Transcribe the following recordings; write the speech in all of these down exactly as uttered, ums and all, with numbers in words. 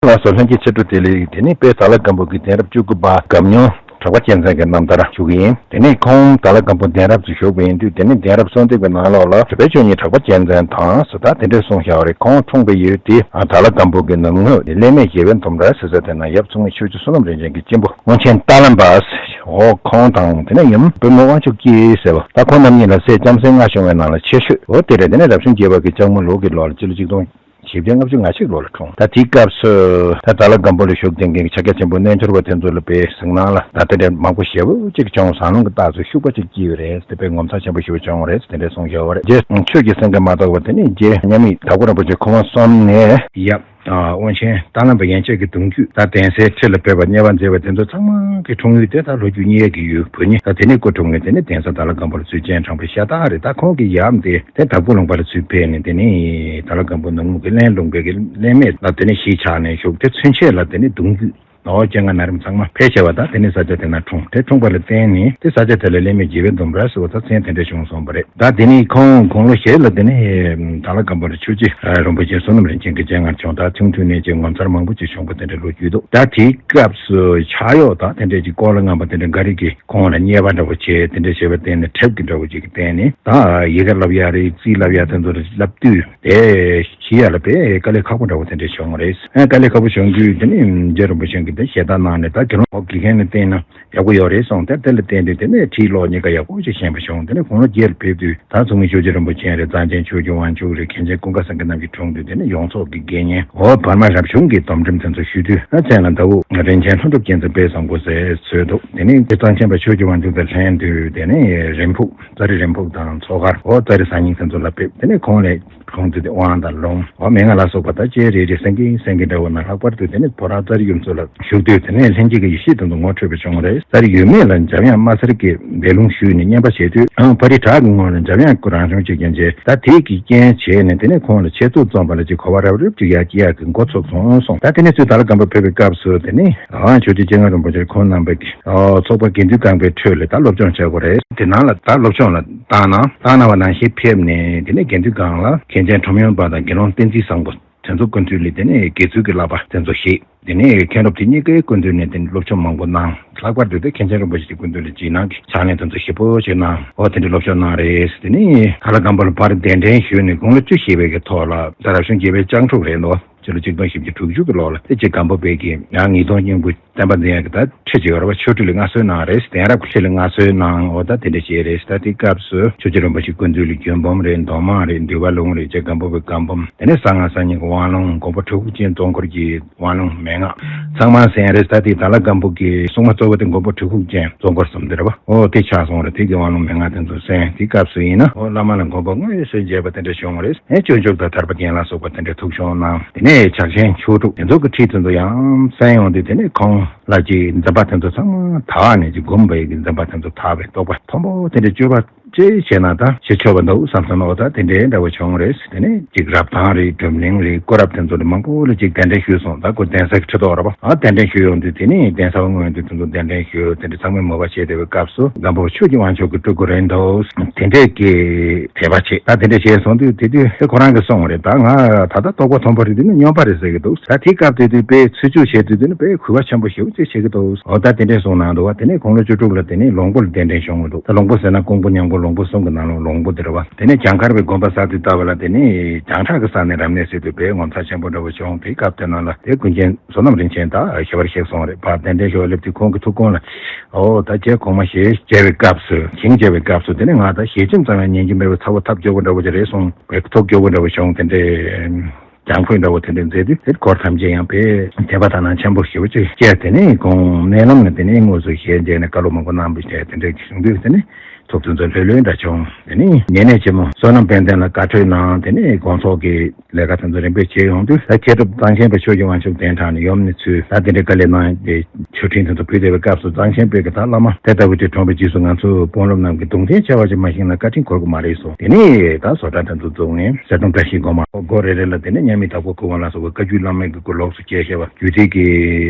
ལགས་སོ། ལྷན་རྒྱས་ཕྱི་དྲོ་བདེ་ལེགས། དེ་ནས་དཔལ་དྭགས་ལྷ་སྒམ་པོ་གི་གདན་རབས་བཅུ་དགུ་པ་སྒམ་ཉོ་གྲགས་པ་རྒྱལ་མཚན་གྱི་རྣམ་ཐར་ཞུ་གི་ཡིན། དེ་ནས་ཁོང་དྭགས་ལྷ་སྒམ་པོ་གདན་རབས་སུ་བཞུགས་པ་ཡིན་དུས། དེ་ནས་གདན་རབས་གསོལ་འདེབས་ཀྱི་ནང་ལོགས་ལ་གྲུབ་པའི་ཆོས་ཉིད་གྲགས་པ་རྒྱལ་མཚན་དང་ཟེར་ད་དེ་འདྲས་གསུངས་བཞག་པ་རེད། ཁོང་འཁྲུངས་པའི་ཡུལ་དེ་དྭགས་ལྷ་སྒམ་པོ་གི་ནུབ་ངོས་ཀླད་མེད་རྒྱལ་བའི་ལྡུམ་ར་ཟེར་ས་དེ་ན་ཡབ་མཚུངས་མེད་ཆོས་རྗེ་བསོད་ནམས་རིན་ཆེན་གྱི་གཅེན་པོ་དབང་ཆེན་ཏཱ་ལ་པ། འོ་ཁོང་དང་དེ་ནས་ཡུམ་པུས་མོ་དབང་ཕྱུག་སྐྱིད་ཟེར་བ། ད་ཁོང་རྣམ་གཉིས་ལ་སྲས་ལྕམ་སྲིང་ལྔ་བྱུང་བའི་ནང་ལ་ཆེ་ཤོས། འོ་དེ་རེད། དེ་ནས་རབ་བྱུང་བརྒྱད་པ་གི་ལྕགས་མོ་ལུག་གི་ལོ་ལ་སྤྱི་ལོ་ཆིག་སྟོང་བཞི་བརྒྱ་ལྔ་བཅུ་ང་གཅིག་ལོ་ལ་འཁྲུངས། ད་དེའི་སྐབས་སུ་ད་དྭགས་ལྷ་སྒམ་པོ་ལ་བཞུགས་བསྡད་མཁན་གྱི་ཕྱག་རྒྱ་ཆེན་པོ་རྣལ་འབྱོར་པ་དེ་ཚོ་ལ་དཔེ་གཟིགས་སྣང་ལ་ད་དེ་འདྲའི་མང་པོ་ཞེ་པོ་ཅིག་བྱུང་། ཟབ་ལམ་གྱི་རྟགས་ཚུལ་ཤུགས་པ་ཅིག་སྐྱེས་པ་རེད། དེ་དཔེ་ངོ་མཚར་ཆེན་པོ་ཞེ་པོ་བྱུང་བ་རེད། དེ་འདྲས་གསུངས་བཞག་པ་རེད། རྗེ་ཆོས་ཀྱི་སེང་གེ་མ་གཏོགས་པ་དེ་ནས་རྗེ་མཉམ་མེད་དྭགས་པོ་རིན་པོ་ཆེ་ཁོ་མ་གསུམ་ནས་ཡབ་དབང་ཆེན་ཏཱ་ལ་པ་ཡན་ཆད་ཀྱི་གདུང་རྒྱུད་ད་གདན་སའི་ཁྲི་ལ་ཕེབས་པ་གཉེར་པ་མཛད་པ་དེ་ཚོ་ཚང་མ་གི་འཁྲུངས་ཡུལ་དེ་ད་ལོ་རྒྱུས་རྙེད་ཡས་ཀྱི་ཡུལ་བོད་ཉིད་ད་དེ་ནས་སྐུ་འཁྲུངས་ནས་དེ་ནས་གདན་ས་དྭགས་ལྷ་སྒམ་པོ་ལ་ཚུར་སྤྱན་དྲངས་པ་ཤ་སྟག་རེད། ད་ཁོང་གི་ཡབ་དེ་དེ་དྭགས་པོ་ལུང་པ་ལ་ཚུར་ཕེབས་ནས་དེ་ནས་དྭགས་ལྷ་སྒམ་པོ་ནུབ་ངོས་ཀྱི་ཀླད་ལུང་པའི་གི་ཀླད་མེད་ལ་དེ་ནས་གཞིས་ཆགས་ནས་བཞུགས། དེ་ཚུན་ཆད་ལ་དེ་ནས་གདུང་རྒྱུད་ནོར་སྤྱན་སྔ་ན་རིམ་ཚང་མ་ཕལ་ཆེ་བ་ད་དེ་ནས་ས་ཆ་དེ་ན་འཁྲུངས། དེ་འཁྲུངས་པ་ལ་བརྟེན་ནས་དེ་ས་ཆ་དེ་ལ་ཀླད་མེད་རྒྱལ་བའི་ལྡུམ་ར་ཟེར་བ་ད་མཚན་དེ་འདྲ་བྱུང་སོང་བ་རེད། ད་དེ་ནས་ཁོང་དགུང་ལོ་བཞི་ལ་དེ་ནས་དྭགས་ལྷ་སྒམ་པོ་ལ་ཆོས་རྗེ་རིན་པོ་ཆེ་བསོད་ནམས་རིན་ཆེན་གྱི་སྤྱན་སྔར་བྱོན། ད་ཆུང་དུས་ནས་ཀྱི་ངོ་མཚར་མང་པོ་ཅིག་བྱུང་བ་དེ་འདྲ་ལོ་རྒྱུས་འདུག་ད་དེའི་སྐབས་སུ་ཕྱག་གཡོག་ད་དེ་འདྲ་ཅིག་ཀོ་ལ་ངན་པ་དེ་འདྲ་འགའ་རེ་གིས་ཁོང་ལ་བརྙས་པ་འདྲ་བོ་བྱས། དེ་འདྲ་བྱས་པ་བརྟེན་ནས་ཁྲེལ་གྱི་འདྲ་བོ་ཅིག་གི་བརྟེན་ནས་ད་ཡི་གེ་བསླབ་ཡ་རེད། རྩིས་བསླབ་ཡ་དེ་ཚོ་བསླབ་དུས་དེ་ཤེས་ཡ་ལ་དཔེ་དཀའ་ལས་ཁག་པོ་འདྲ་བོ་དེ་འདྲ་བྱུང་བ་རེད། ཨ་དཀའ་ལས་ཁག་པོ་བྱུང་དུས་དེ་ནས་རྗེ་རིན་པོ་ཆེ་གིས་དེ་ཞལ་ཏ་གནང་ནས་ད་དགེ་སློང་འོ་དགེ་རྒན་ལ་བསྟེན་ན་ཡག་པོ་ཡོད་རེད་གསུངས། དེ་དེ་ལ་བརྟེན་དུས་དེ་ནས་ཁྲིད་ཀློག་གཉིས་ཀ་ཡག་པོ་ཅིག་ཤེས་པ་བྱུང་། དེ་ནས་དགུང་ལོ་བརྒྱད་ལ་ཕེབས་དུས་ད་མཚུངས་མེད་ཆོས་རྗེ་རིན་པོ་ཆེ་རེད། རྩ་ཆེན་ཆོས་ཀྱི་དབང་ཕྱུག་རེད། མཁན་ཆེན་ཀུན་དགའ་སེང་གེ་རྣམ་རྒྱལ་འཁྲུངས་དུས་དེ་ནས་ཡོངས་རྫོགས་ཀྱི་དགེ་བསྙེན་འོ་བར་མ་རབ་བྱུང་གི་སྡོམ་ཁྲིམས་དེ་ཚོ་ཞུ་དུས་ཨ་མཚན་ལ་ཟླ་དབུ་རིན་ཆེན་ལྷུན་གྲུབ་རྒྱལ་མཚན་དཔལ་བཟང་པོ་ཟེར་བཟོས་འདུག་དེ་ནས་གཙང་ཆེན་པ་ཆོས་ཀྱི་དབང་ཕྱུག་དང་ལྷན་དུ་དེ་ནས་རིམ་ཕུག་ཙཱ་རི་རིམ་ཕུག་དང་མཚོ་མཁར་འོ་ཙཱ་རི་ཟ་སྙིང་དེ་ཚོ་ལ་ཕེབས། དེ་ནས་ཁོང་ལས་ཁོང་ཚོས་དེ་དབང་དང་ལུང་འོ་མན་ངག་ལ་སོགས་པ་ད་ཅེ་རེ་རེ་སེང་གེ་སེང་གེ་འདྲ་བོ་ན་ལྷག་པར་དུ་དེ་ནས་ཁོ་རང་ཙཱ་རི་ཡུལ་ཚོ་ལ་བཞུགས་དུས་དེ་ནས་ལྷན་སྐྱེས་ཀྱི་ཡེ་ཤེས་དེ་ཚོ་ངོ་འཕྲོད་པ་བྱུང་བ་རེད། ཙཱ་རི་ཡུལ་མི་ལ་འཇམ་དབྱངས་དམར་སེར་གྱི་འབད་ལུང་ཞུས་ནས་བསྙེན་པ་བྱས་དུས་ཨང་ཕ་རི་བྲག་གི་ངོས་ལ་འཇམ་དབྱངས་སྐུ་རང་བྱོན་བྱེད་མཁན་བྱས། ད་དེ་གི་རྐྱེན་བྱས་ནས་དེ་ནས་ཁོང་ལ་ཆེད་མཚོན་རྩོམ་པ་ལ་ཅིག་གོ་བ་རབ་རིབ་ཅིག་ཡར་སྐྱེ་ཡག་གི་འགོ་ཚུགས་སོང་གསུངས། ད་དེ་ནས་ཚུར་དྭགས་ལྷ་སྒམ་པོ་ཕེབས་པའི་སྐབས་སུ་དེ་ནས་ཨང་ཆོས་རྗེ་སྤྱན་སྔ་རིན་པོ་ཆེ་ཁོང་རྣམ་པ་གི་ཨོ་ཚོགས་པ་དགེ་འདུན་ཁང་པའི་ཁྲོད་ལ་ད་སློབ་སྦྱོང་བྱེད་དགོས་རེད། དེ་ནང་ལ་ད་སློབ་སྦྱོང་ལ་བཏང་གནང་བཏང་གནང་བ་ནང་བཞིན་ཕེབས་ནས་དེ་ནས་དགེ་འདུན་ཁང་ལ་མཁན་ཆེན་ཁྲོམ་གཡོག་པ་དང་དགེ་སློང་བསྟན་འཛིན་བཟང་པོ་དེ་ཚོ་སྐུ་མདུན་ལ་དེ་ནས་དགེ་ཚུལ་གྱི་བསླབ་པ་དེ་ཚོ་བཞེས། དེ་ནས་མཁན་སློབ་དེ་གཉིས་ཀའི་སྐུ་མདུན་ནས་དེ་ནས་སློབ་སྦྱོང་མང་པོ་གནང་། ལྷག་པར་དུ་དེ་མཁན་ཆེན་རིན་པོ་ཆེ་གི་སྐུ་མདུན་ལ་རྗེས་གནང་གི་ཕྱག་ལེན་དེ་ཚོ་ཞིབ་པོ་ཞིག་གནང་། འོ་དེ་འདྲའི་སློབ་སྦྱོང་གནང་རེད། དེ་ནས་དྭགས་ལྷ་སྒམ་པོ་ལ་ཕར་གདན་འདྲེན་ཞུས་ནས་དགུང་ལོ་བཅུ་བཞེས་པའི་གི་ཐོག་ལ་ད་རབ་བྱུང་བརྒྱད་པའི་ལྕགས་འབྲུག་རེད་འདུག་སྤྱི་ལོ་ཆིག་སྟོང་བཞི་བརྒྱ་དྲུག་ཅུ་གི་ལོ་ལ་དེ་རྗེ་སྒམ་པོ་པའི་གི་ཡང་ངེས་དོན་སྙིང་པོ་བསྟན་པ་འཛིན་ཡག་གི་ད་ཁྲིད་ཅིག་ཡོད་རེད་པ། ཆོ་འཕྲུལ་ལ་མངའ་གསོལ་གནང་རེད། གདན་རབས་ཀྱི་ཁྲི་ལ་མངའ་གསོལ་གནང་། འོ་ད་དེ་འདྲ་བྱས་རེད། ད་དེ་སྐབས་སུ་ཆོས་རྗེ་རིན་པོ་ཆེ་སྐུ་མདུན་ལ་རྒྱུད་འབུམ་རེད། མདོ་མང་རེད། འདུལ་བ་ལུང་རེད། རྗེ་སྒམ་པོ་པའི་བཀའ་འབུམ། དེ་ནས་གསང་སྔགས་གསར་རྙིང་གི་དབང་ལུང་། མགོན་པོ་འཕྲུལ་དབུ་ཅན་གཙོ་འཁོར་གྱི་དབང་ལུང་མན་ངག་ཚང་མ་གསན་རེད། ད་དེ་དྭགས་ལྷ་སྒམ་པོ་གི་སྲུང་མ་གཙོ་བོ་དེ་མགོན་པོ་འཕྲུལ་དབུ་ཅན་གཙོ་འཁོར་གསུམ་དེ་རེད་པ། འོ་དེ་ཆགས་སོང་རེད། དེ་གི་དབང་ལུང་མན་ངག་དེ་ཚོ་གསན། དེ་སྐབས་སུ་ཡིན་ན་འོ་བླ་མ་ལ་མགོན་པོ་མངོན་སུམ་མཇལ་བ་དེ་འདྲ་བྱུང་རེད། ཨེ་སྤྱོད་འཇུག་དང་ཐར་པ་རྒྱན་ལ་སོགས་པ་དེ་འདྲའི་ཐུགས་ཆུང་གནང་། དེ་ནས་ཕྱག་ཆེན་མཆོག་གྲུབ་དེ་ཚོ་གི་ཁྲིད་དེ་ཚོ་ཡང་གསན་ཡོང་དུས་དེ་ནས་ཁོང་ལ་ཅིག་འཛིན་པ་དེ་ཚོ་ཚང་མ་དག་ནས་ཅིག་སྒོམ་པའི་གི་འཛིན་པ་དེ་ཚོ་དག་པའི་རྟོགས་པ་མཐོན་པོ་དེ་འདྲ་སྤྱོད་པ་ཅེས་བྱས་ན་ད་ཞེ་ཆོག་པ་འདུག་བསམ་སོང་། འོ་ད་དེ་འདྲའི་འདྲ་བོ་བྱུང་རེད། དེ་ནས་ཅིག་རབ་ཐང་རེད། སྒྲོལ་གླིང་རེད། སྐུ་རབ་དེ་ཚོ་ལ་མང་པོ་ལ་ཅིག་གདན་འདྲེན་ཞུས་སོང་། ད་ཁོ་གདན་ས་གི་ཁྲི་ཐོག་རེད་པ། ཨ་གདན་འདྲེན་ཞུས་ཡོང་དུས་དེ་ནས་གདན་ས་བ་མངོན་དུས་དེ་ཚོ་གདན་འདྲེན་ཞུས། དེ་འདྲ་ཚང་མས་མོས་པ་བྱས་བསྡད་པའི་སྐབས་སུ་སྒམ་པོ་ཆོས་ཀྱི་དབང་ཕྱུག་གི་སྤྲུལ་སྐུ་རེད་འདུག་དེ་འདྲས་ཀྱི་དད་པ་བྱས། ད་དེ་འདྲས་བྱས་སོང་དུས་དེ་དུས་དེ་ཁོ་རང་གིས་གསུངས་པ་རེད། ད་ང་ད་ལྟ་རྟོགས་པ་མཐོན་པོ་རེད། དེ་ནི་སྨྱོན་པ་རེད་ཟེར་གི་འདུག་ད་དེ་སྐབས་དེ་དུས་དཔེ་ཚུལ་འཆོས་བྱས་དུས་དེ་ནི་དཔེ་གུས་པ་ཆེན་པོ་ཞེ་པོ་ཅིག་བྱེད་ཀྱི་འདུག་འོ་ད་དེ་འདྲས་གསུངས་གནང་འདུག་བ། དེ་ནས་དགུང་ལོ་བཅུ་དྲུག་ལ་དེ་ནས་ལོང་པོ་ལ་གདན་འདྲེན་བྱུང་གི་འདུག་ད་ལོང་པོ་ཟེར་ན་ཀོང་པོ་ཉང་པོ་ལོང་པོ་གསུམ་གྱི་ནང་ལོགས་ལོང་པོ་དེ་རེད་བ། དེ་ནས་གྱང་མཁར་བའི་དགོན་པ་གསར་དུ་བཏབ་པ་ལ་དེ་ནས་གྱང་ཁྲག་གི་ས་ནས་རབ་གནས་ཟེར་དུས་དཔེ་ངོ་མཚར་ཆེན་པོ་འདྲ་བོ་བྱུང་། དེའི་སྐབས་དེ་ནང་ལ་དེ་ཀུན་མཁྱེན་བསོད་ནམས་རིན་ཆེན་དང་ཞལ་པར་ཞིག་གསུངས་རེད། ཕར་གདན་འདྲེན་ཞུ་བ་སླེབས་དུས་ཁོང་གི་ཐུགས་དགོངས་ལ། ཨོ་ད་ཁྱེད་གོང་མ་ཞལ་མཇལ་བའི་སྐབས་སུ་ཞལ་མཇལ་བའི་སྐབས་སུ་དེ་ནས་ང་ད་ཞལ་ཆེམས་ཙམ་ཡང་ཉན་གྱི་མེད་པའི་ཚ་བོ་ཐབས་སྐྱོ་པོ་འདྲ་བོ་ཅིག་རེད་གསུངས། བའི་ཐུགས་སྐྱོ་པོ་འདྲ་བོ་བྱུང་། དེ་འདྲའི་གྱང་ཁོལ་འདྲ་བོ་དེ་འདྲ་མཛད་དུས་དེ་སྐོར་ཐམས་ཅད་ཡང་དཔེ་དད་པ་དག་སྣང་ཆེན་པོ་ཞེ་པོ་ཅིག་སྐྱེས། དེ་ནས་ཁོང་མནལ་ལམ་ནས་དེ་ནས་དངོས་སུ་ཞལ་མཇལ་ནས་བཀའ་སློབ་མང་པོ་གནང་བ་བྱས། དེ་འདྲ་བྱུང་དུས་དེ་ནས་ཐུགས་དེ་ཚོ་ལྷོད་ལྷོད་འདྲ་བྱུང་། དེ་ནས་ཉེ་གནས་ཆེན་མོ་བསོད་ནམས་དཔལ་ལྡན་ལ་བཀའ་འཁྲོལ་གནང་། དེ་ནས་དགོངས་རྫོགས་ཀྱི་ལས་ཀ་དེ་ཚོ་རིམ་པས་བྱས་ཡོང་དུས་ད་མཁས་གྲུབ་གཙང་ཆེན་པ་ཆོས་ཀྱི་དབང་ཕྱུག་གདན་དྲངས་ནས་ཡུམ་ནས་ཚུར་ད་དེ་འདྲའི་བཀའ་ལས་གནང་སྟེ་མཆོད་སྤྲིན་དེ་ཚོ་ཕུལ་བསྡད་པའི་སྐབས་སུ་གཙང་ཆེན་པས་ཀྱི་ད་བླ་མ་དེ་ལྟ་བུ་ཅིག་འཁྲུངས་པའི་རྗེས་སུ་ང་ཚོ་དཔོན་སློབ་རྣམས་ཀྱིས་གདུང་རྟེན་ཆེ་བ་ཅིག་མ་བཞེངས་ན་བཀའ་དྲིན་གོ་གི་མ་རེད་གསུངས། དེ་ནས་ད་བཟོ་གྲྭ་དེ་ཚོ་བཙུགས་ནས་གསེར་གདུང་བཀྲ་ཤིས་སྒོ་མང་སྒོ་རེ་རེ་ལ་དེ་ནས་མཉམ་མེད་དྭགས་པོ་སྐུ་དབང་ལ་སོགས་པའི་བཀའ་བརྒྱུད་བླ་མའི་གི་སྐུ་ལོགས་སུ་བསྐྱལ་བཞག་པ། རྒྱུད་སྡེ་གི་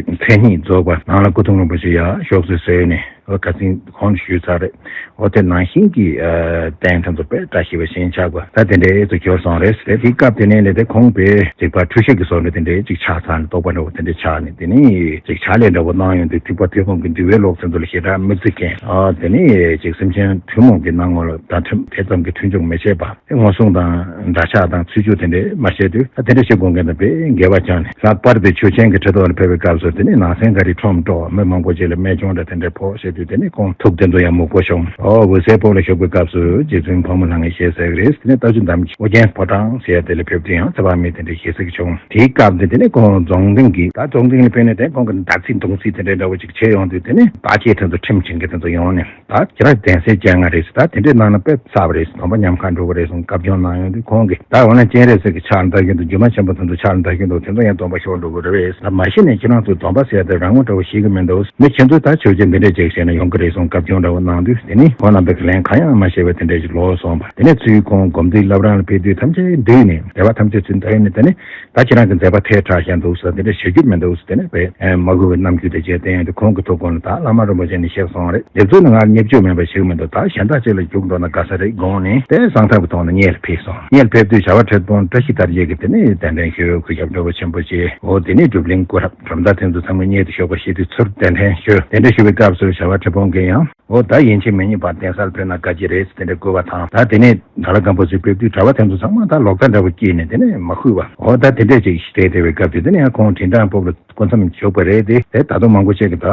མཚན་ཉིད་རྫོགས་པ། ནང་ལ་སྐུ་གདུང་རིན་པོ་ཆེ་ཡར་ཞོགས་སུ་གསོལ་ནས། ཁ་སང་གོང་དུ་ཞུས་ཚར་རེད། འོ་དེ་ནང་བཞིན་གྱི་རྟེན་དེ་ཚོ་དཔེ་བཀྲ་ཤིས་པ་ཞིག་ཆགས་པ་ད་དེ་འདྲའི་ཚོ་གྱུར་སོང་རེད། དེ་དེའི་སྐབས་དེ་ནས་ལས་དེ་ཁོང་པའི་རིག་པ་འཁྲུལ་ཤེས་ཀྱི་བཟོ་འདྲ་དེ་འདྲའི་ཅིག་ཆགས་ཚར་ནས་རྟོག་པ་འདྲ་བོ་དེ་འདྲའི་ཆགས་ནས་དེ་ནས་ཅིག་ཕྱག་ལས་འདྲ་བོ་གནང་ཡོང་དུས་ཐེག་པ་ཐོས་ཁོང་གི་འདུལ་བའི་ལུགས་དེ་ཚོ་ལ་ཞེ་དྲག་མི་བརྩི་མཁན། ཨ་དེ་ནས་ཅིག་སེམས་ཅན་ཐུན་མོང་གི་སྣང་ངོ་ལ་ད་ཐུན་དེ་ཙམ་གྱི་མཐུན་འཇུག་མི་བྱེད་པ། དེ་ངོ་སྲུང་དང་འདྲ་ཆགས་དང་ཚུལ་འཆོས་དེ་འདྲའི་མ་བྱས་དུས་ད་དེ་འདྲ་བྱེད་དགོས་མཁན་དང་དཔེ་འགལ་བ་ཀྱང་ནས། ལྷག་པར་དུ་ཆོས་ཆེན་གྱི་ཁྲི་ཐོག་ལ་ཕེབས་པའི་སྐབས་སུ་དེ་ནས་ནང་སེམས་ཀ་རི་ཁྲོམ་སྤྲོ་བ་མི་མང་པོ་ཅིག་ལ་རྨད་བྱུང་འདྲ་དེ་འདྲའི་ཕོག་བྱས་དུས་དེ་ནས་ཁོང་ཐུགས་དེ་ཚོ་ཡང་མུག་པོ་བྱུང་། ཨོ་འོད་གསལ་ཕུག་ལ་བཞུགས་པའི་སྐབས་སུ་རྗེ་བཙུན་ཕག་མོ་ལྷ་ངའི་ཞལ་གཟིགས་རེད། དེ་ནས་རྟ་མཆོག་འདམ་གྱི་ཨོ་རྒྱན་ཕོ་བྲང་ཟེར་ཡ་དེ་ལ་ཕེབས་དུས་ཡང་ཚེ་དཔག་མེད་དེ་འདྲའི་ཞལ་གཟིགས་བྱུང་། དེའི་སྐབས་དེ་དེ་ནས་ཁོང་རྫོང་སྡིངས་ཀྱི་ད་རྫོང་སྡིངས་ལ་ཕེབས་ནས་དེ་ཁོང་གི་མདའ་ཚིག་མདུང་ཚིག་དེ་འདྲའི་འདྲ་བོ་ཅིག་བྱས་ཡོང་དུས་དེ་ནས་བར་ཆད་དེ་ཚོ་ཁྲིམས་བྱེད་མཁན་དེ་ཚོ་ཡོང་ནས། ད་ཁྱེད་རང་གདན་སའི་སྤྱན་སྔ་རེད་ཟེར། ད་དེ་འདྲའི་གནང་ན་དཔེ་བསགས་པ་རེད་ཟེར། སྡོམ་པ་ཉམས་ཁ་འགྲོ་གི་རེད་གསུངས་བཀའ་བཀྱོན་གནང་ཡོང་དུས་ཁོང་གིས་ད་འོ་ན་སྤྱན་རས་གཟིགས་ཀྱི་ཕྱག་ལ་བདར་གྱིན་འདུག་སྒྱུ་མ་ཆེན་པོ་དེ་ཚོ་ཕྱག་ལ་བདར་གྱིན་འདུག་དེ་ཚོ་ཡང་སྡོམ་པ་ཤོར་འགྲོ་གི་རེད་ཟེར། མ་གཞི་ནས་ཁྱེད་རང་ཚོས་སྡོམ་པ་ཟེར་ཡ་དེ་རང་ངོ་འདྲ་བོ་ཤེས་ཀྱི་མི་འདུག་མི་ཁྱེད་ཚོས་ད་ཆོས་བྱེད་འདི་འདྲས་ཅིག་བྱས་ན་ཡོང་གི་རེད་གསུངས་བཀའ་བཀྱོན་འདྲ་བོ་གནང་དུས་དེ་ནི་ཁོང་རྣམ་པས་ལན་གང་ཡང་མ་བཤད་པའི་དེ་འདྲས་ཅིག་ལོག་སོང་བ། དེ་ནས་ཚུར་ཁོང་སྒོམ་དུས་བླ་བྲང་ལ་ཕེབས་དུས་ཐམས་ཅད་འདུས་ནས་བདེ་བ་ཐམས་ཅད་ཚུར་འདུས་ནས་དེ་ནི། ད་ཁྱེད་རང་གི་མཛད་པ་ཐལ་དྲགས་ཤག་འདུག་ཟེར་དེ་འདྲ་བྱེད་རྒྱུ་མི་འདུག་ཟེར་དེ་ནས་དཔེ་མ་གུས་པའི་རྣམ་འགྱུར་དེ་བྱས་བསྟན་ཡོང་དུས་ཁོང་གི་ཐུགས་དགོངས་ལ་ད་བླ་མ་རིན་པོ་ཆེ་ནས་བཤད་སོང་རེད། འདི་ཚོ་ནི་ང་བརྙས་བཅོས་མིན་པ་ཞིག་མི་འདུག་ད་གཞན་དག་ཅིག་ལ་རྒྱུགས་འགྲོ་ན་དགའ་ས་རེད་དགོངས་ནས་དེ་གསང་ཐབས་ཀྱི་ཐོག་ནས་སྙེ་ལ་ཕེབས་སོང་། སྙེ་ལ་ཕེབས་དུས་བྱ་བ་ཁྲི་དཔོན་བཀྲ་ཤིས་དར་རྒྱས་ཀྱིས་དེ་ནས་གདན་འདྲེན་ཞུས། གུས་ཞབས་འདྲ་བོ་ཆེན་པོ་བྱས། འོ་དེ་ནས་སྒྲུབ་གླིང་སྐུ་རབ་གྲུབ་མཐའ་དེ་ཚོ་ཚང་མ་སྙེ་དུ་ཞུགས་པ་ཞིག་དུས་ཚུར་གདན་འདྲེན་ཞུས། གདན་འདྲེན་ཞུ་བའི་སྐབས་སུ་བྱ་བ་ཁྲི་དཔོན་གྱིས་ཡང་། འོ་ད་ཡིན་གཅིག་མིན་གཉིས་པར་གདན་སར་ཕེབས་ན་དགའ་གི་རེད་ཟེར་དེ་འདྲ་བསྐུལ་བ་དང་། ད་དེ་ནས་དྭགས་ལྷ་སྒམ་པོ་ཚོས་ཕེབས་དུས་གྲྭ་པ་དེ་ཚོ་ཚང་མ་ད་ལོག་ལྟ་འདྲ་བོ་སྐྱེས་ནས་དེ་ནས་མ་གུས་པ། འོ་ད་དེ་འདྲས་ཅིག་རེད། དེ་བའི་སྐབས་དེ་དེ་ནས་ཡང་ཁོང་དྲིན་ཀྲང་སྤོབས་ལ་སྐུ་མཚམས་བཞུགས་པ་རེད་དེ། དེ་ད་དུང་མང་པོ་ཅིག་གིས་ད་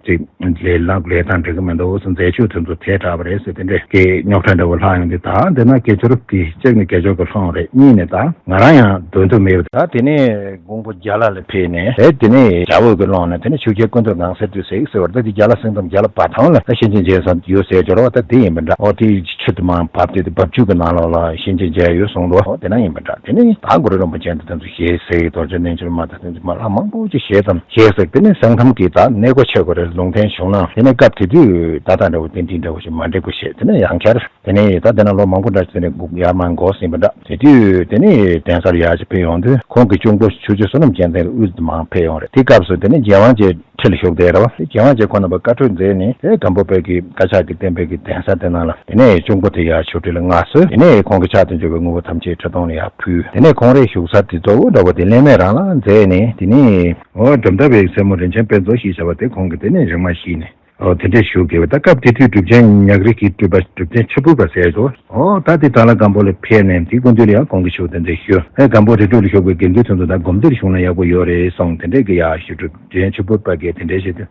ཅིག་ལས་ལག་ལས་དང་འགྲིག་གི་མི་འདུག་ཟེར། མཛད་ཕྱོགས་དེ་ཚོ་ཐལ་དྲགས་པ་རེད་ཟེར་དེ་འདྲས་ཀྱི་རྙོག་དྲ་འདྲ་བོ་ལྷག་ཡོང་དུས། ད་འདི་ན་དགེ་ཆོས་རབ་ཀྱི་གཅིག་ནི་དགེ་སྦྱོར་གྱི་ལྷུང་རེད། གཉིས་ནི་ད་ང་རང་ཡང་སྡོད་འདོད་མེད་པ། ད་དེ་ནས་དགོངས་པ་རྒྱ་ལ་ལ་ཕེབས་ནས་དེ་དེ་ནས་བྱ་འོག་གི་ཀློང་ནས་དེ་ནས་ཆོས་རྒྱལ་ཀུན་ཏུ་ངང་གསལ་དུ་གཟིགས་ཟེར་བར་ད་དེ་རྒྱ་ལ་སེང་གདོང་རྒྱ་ལ་བ་ཐང་ལ་ད་གཤིན་རྗེ་མཇལ་ས་ཡོད་ཟེར་འབྱོར་བ་ད་དེ་ཡིན་པ་འདྲ། འོ་དེ་ཆུ་དུ་མ་བབས་དེ་དེ་བབས་ཆུ་གི་ནང་ལོགས་ལ་གཤིན་རྗེ་མཇལ་ཡོད་གསུངས་འདུག་འོ་དེ་ན་ཡིན་པ་འདྲ། དེ་ནས་ད་གུ་རུ་རིན་པོ་ཆེ་འདི་དེ་ཚོ་ཞེས་ཟེར་རྡོ་རྗེ་རྣལ་འབྱོར་མ་ད་དེ་ཚོ་མ་ལ་མང་པོ་ཅིག་ཞེས་ཙམ་ཞེས་ཟེར། དེ་ནས་སེང་ཁམས་ཀྱི་ད་གནས་སྒོ་ཕྱེ་དགོས་རེད། ལུང་བསྟན་བྱུང་ན་དེ་ནས་སྐབས་དེ་དུས་ད་ལྟ་འདྲ་བོ་བསྟན་འཛིན་འདྲ་བོ་ཞིག་མ་འགྲིག་པ་ཞེས་དེ་ནས་ཡང་བསྐྱར། དེ་ནས་ད་དེ་ན་ལོ་མང་པོ་འདྲ་ཞིག་ནས་སྒུག་ཡར་མར་འགོར་ཟིན་པ་འདྲ། དེ་དུས་དེ་ནས་གདན་སར་ཡར་ཅིག་ཕེབས་ཡོང་དུས་ཁོང་གི་གཅུང་པོ་ཆོས་རྗེ་བསོད་ནམས་རྒྱལ་མཚན་ལ་དབུ་མཛད་མང་ཕེབས་ཡོང་རེད། དེ་སྐབས་སུ་དེ་ནས་རྒྱལ་དབང་རྗེ་ཁྲི་ལ་བཞུགས་བསྡད་རེད་བ། རྒྱལ་དབང་རྗེ་ཁོང་རྣམ་པ་བཀའ་གྲོས་མཛད་ནས་དེ་སྒམ་པོ་པའི་གི་བཀའ་ཕྱག་གི་བསྟན་པའི་གི་གདན་ས་དེ་ནང་ལ་དེ་ནས་གཅུང་པོ་དེ་ཡར་ཆོ་འཕྲུལ་ལ་མངའ་གསོལ། དེ་ནས་ཁོང་གི་ཕྱག་ཏུ་འབྱོར་བའི་དངོས་པོ་ཐམས་ཅད་ཁྲི་སྟོང་ལ་ཡར་ཕུལ། དེ་ནས་ཁོང་རའི་བཞུགས་ས་དེ་གཙོ་བོ་འདྲ་བོ་དེ་ལས་སྨད་རང་ལ་མཛད་ནས་དེ་ནས་འོ་གྲུབ་མཐའ་བའི་སྲས་མོ་རིན་ཆེན་དཔལ་རྡོར་ཞེས་བྱ་བ་དེ་ཁོང་གིས་དེ་ནས་རིང་མ་བཞེས་ནས། ཨོ་དེ་འདྲས་ཞུ་དགོས་པ། ད་སྐབས་དེ་དུས་གྲུབ་ཆེན་ཉག་རི་གི་སྤྲུལ་པ་གྲུབ་ཆེན་ཆུ་ཕུར་པ་ཟེར་འདུག་ཨོ་ད་དེ་དྭགས་ལྷ་སྒམ་པོ་ལ་ཕེབས་ནས་དེའི་སྐུ་མདུན་ལ་ཡང་དགོངས་ཀྱི་ཞུ་དེ་འདྲས་ཞུ། ཨེ་སྒམ་པོ་རི་ཁྲོད་ལ་བཞུགས་པའི་དགེ་འདུན་ཚོ་ཚོ་ད་སྒོམ་སྡེར་བཞུགས་ན་ཡག་པོ་ཡོད་རེད་གསུངས་དེ་འདྲས་ཀྱི་ཡ་ཞུ། གྲུབ་ཆེན་ཆུ་ཕུར་པ་གིས་དེ་འདྲས་བྱས་ཏེ་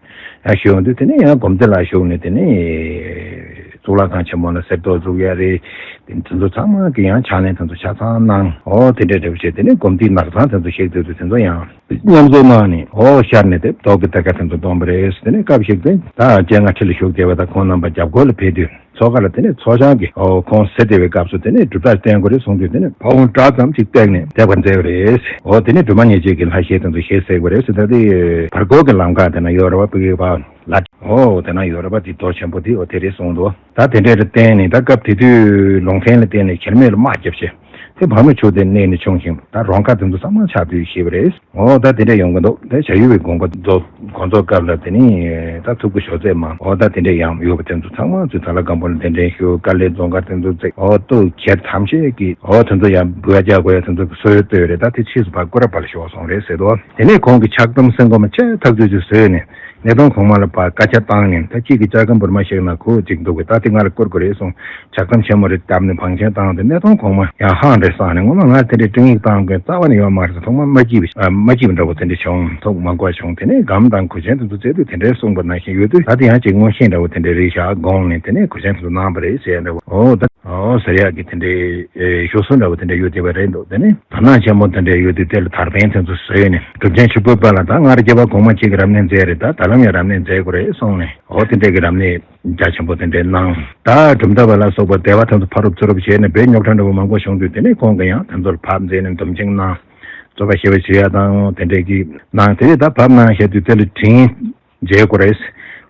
ཡང་ཞུ་འོང་དུས་དེ་ནས་ཡང་སྒོམ་སྡེ་ལ་བཞུགས་ནས་དེ་ནས་གཙུག་ལག་ཁང་ཆེན་མོ་ལ་གསེར་ཏོག་བཙུགས་ཡ་རེད། དེ་ཚོ་ཚང་མ་གི་ཡང་ཕྱག་ལེན་དེ་ཚོ་ཆ་ཚང་གནང་། ཨོ་དེ་འདྲས་འདྲ་བོ་བྱས་དེ་ནས་སྒོམ་སྡེའི་ནགས་ཚང་དེ་ཚོ་བཞེངས་དུས་དེ་ཚོ་ཡང་། མཉམ་བཟོ་གནང་ནས་འོ་ཤར་ནས་དེ་རྡོ་གི་གཏེར་ཁ་དེ་ཚོ་བཏོན་པ་རེད། དེ་ནས་སྐབས་ཤིག་དེ་ད་སྤྱན་སྔ་ཁྲི་ལ་བཞུགས་བསྡད་པ་དང་ཁོང་རྣམ་པ་རྒྱབ་སྐོར་ལ་ཕེབས་དུས་མཚོ་ཁ་ལ་དེ་ནས་མཚོ་བྱང་གི་འོ་ཁོང་གསེར་བདེ་བའི་སྐབས་སུ་དེ་ནས་གྲུབ་རྟགས་བསྟན་དགོས་རེད་གསུངས་དུས་དེ་ནས་ཕ་བོང་བྲག་ཙམ་ཅིག་བཏེགས་ནས་བསྡད་པར་མཛད་པ་རེད། འོ་དེ་ནས་སྒྲོལ་མ་ཉེར་གཅིག་གི་ལྷ་ཞལ་དེ་ཚོ་ཞལ་གཟིགས་པ་རེད། ད་དེ་བར་སྐོར་གྱི་ལམ་ཁ་དེ་ན་ཡོད་རེད་བ། ཕ་གི་བ་ལ་འོ་དེ་ན་ཡོད་རེད་བ། དེ་རྡོ་ཆེན་པོ་དེ་འོ་དེ་རེད་གསུངས་འདུག་ད་དེ་འདྲས་རེ་བསྟན་ནས་ད་སྐབས་དེ་དུས་ལུང་བསྟན་ལ་བརྟེན་ནས་གྱེར་མེ་ལ་དམག་བརྒྱབ་བྱས་དེ་བར་མི་ཆུ་དེ་གནས་ནས་ཕྱུང་ཞིང་ད་རོང་ཁ་དེ་ཚོ་ཚང་མ་ཆགས་དུས་ཞེས་པ་རེད། འོ་ད་དེ་འདྲས་ཡོང་གི་འདུག་དེ་བྱ་ཡུལ་བའི་དགོན་པ་རྫོགས་དགོན་རྫོགས་སྐབས་ལ་དེ་ནི་ད་ཐུག་པ་ཞོགས་ཚད་མང་འོ་ད་དེ་འདྲས་ཡང་ཡོད་པ་དེ་ཚོ་ཚང་མ་ཚུར་དྭགས་ལྷ་སྒམ་པོ་ལ་གདན་འདྲེན་ཞུ། དཀའ་ལས་རྫོང་དཀར་དེ་ཚོ་བརྩིགས། འོ་ཏོ་གྱེར་ཐམས་ཅད་ཀྱི་འོ་དེ་ཚོ་ཡང་འབུལ་བ་རྒྱག་དགོས་ཡ་དེ་ཚོ་གི་སྲོལ་བཏོད་རེད། ད་དེ་ཕྱིས་སུ་ཕར་སྐུ་རབ་པ་ལ་ཞོགས་སོང་རེད་ཟེར་འདུག་དེ་ནས་ཁོང་གི་ཕྱག་དམ་སེམས་ཁོང་མ་ཆེ་ཐག་ཆོད་ཅིག་བཟོས་ནས། གནས་སྟངས་གོང་མ་ལ་ཕར་བཀའ་རྒྱ་བཏང་ནས་ད་ཁྱེད་ཀྱི་ལྕགས་སྒམ་བུར་མ་ཞིག་ན་ཁོ་གཅིག་འདུག་གི་ད་དེ་ང་ལ་བསྐུར་དགོས་རེད་གསུངས། ཕྱག་དམ་ཆེན་མོ་རེ་བཏབ་ནས་བང་ཆེན་བཏང་སྟེ་གནས་སྟངས་གོང་མ་ཡང་ཧང་རེ་སངས་ནས་ངོ་མ་ང་དེ་འདྲའི་སྤྲིང་ཡིག་བཏང་མཁན་རྩ་བ་ནས་ཡོད་མ་རེད་ཟེར། ཐོག་མ་མ་སྐྱིད་པ་མ་སྐྱིད་པ་འདྲ་བོ་དེ་འདྲ་བྱུང་། ཐུགས་མ་དགའ་བྱུང་། དེ་ནས་སྒམ་དང་གུར་ཆེན་དེ་ཚོ་བཙལ་དུས་དེ་འདྲའི་གསུངས་པ་ནང་བཞིན་ཡོད་དུས་ད་དེ་ཡང་ཅིག་མངོན་ཤེས་འདྲ་བོ་དེ་འདྲའི་རེད་ཤག་དགོངས་ནས་དེ་ནས་གུར་ཆེན་དེ་ཚོ་གནང་པ་རེད་ཟེར་ཡ་འདྲ་བོ། འོ་ད་འོ་ཟེར་ཡག་གི་དེ་འདྲའི་ཞུ་སྲོལ་འདྲ་བོ་དེ་འདྲ་ཡོད་བསྡད་པ་རེད་འདུག་དེ་ནས་དར་ནག་ཆེན་མོ་དེ་འདྲ་ཡོད་དུས་དེ་ལ་དར་པན་དེ་ཚོ་བཟོས་ནས་གྲུབ་ཆེན་ཆུ་བུར་པ་ལ་ད་སྔར་སྐྱེ་བ་གོང་མ་གཅིག་གི་རབ་གནས་མཛད་རེད། ད་ད་ལམ་ཡང་རབ་གནས་མཛད་དགོས་རེད་གསུངས་ནས་འོ་དེ་འདྲའི་གི་རབ་གནས་རྒྱ་ཆེན་པོ་དེ་འདྲའི་གནང་། ད་གྲུབ་མཐའ་བ་ལ་སོགས་པ་སྡེ་པ་དེ་ཚོ་ཕར་རུབ་ཚུར་རུབ་བྱས་ནས་དཔེ་རྙོག་དྲ་འདྲ་བོ་མང་པོ་བྱུང་དུས་དེ་ནས་ཁོང་གིས་ཡང་དེ་ཚོར་ཕར་མཛད་ནས་སྡོམ་ཆིངས་གནང་། རྩོད་པ་ཞི་བ་ཞུ་ཡ་དང་དེ་འདྲའི་གི་གནང་། དེ་རེད། ད་བབས་གནང་བཤད་དུས་དེ་ལ་དྲིན་འཇལ་དགོས་རེད།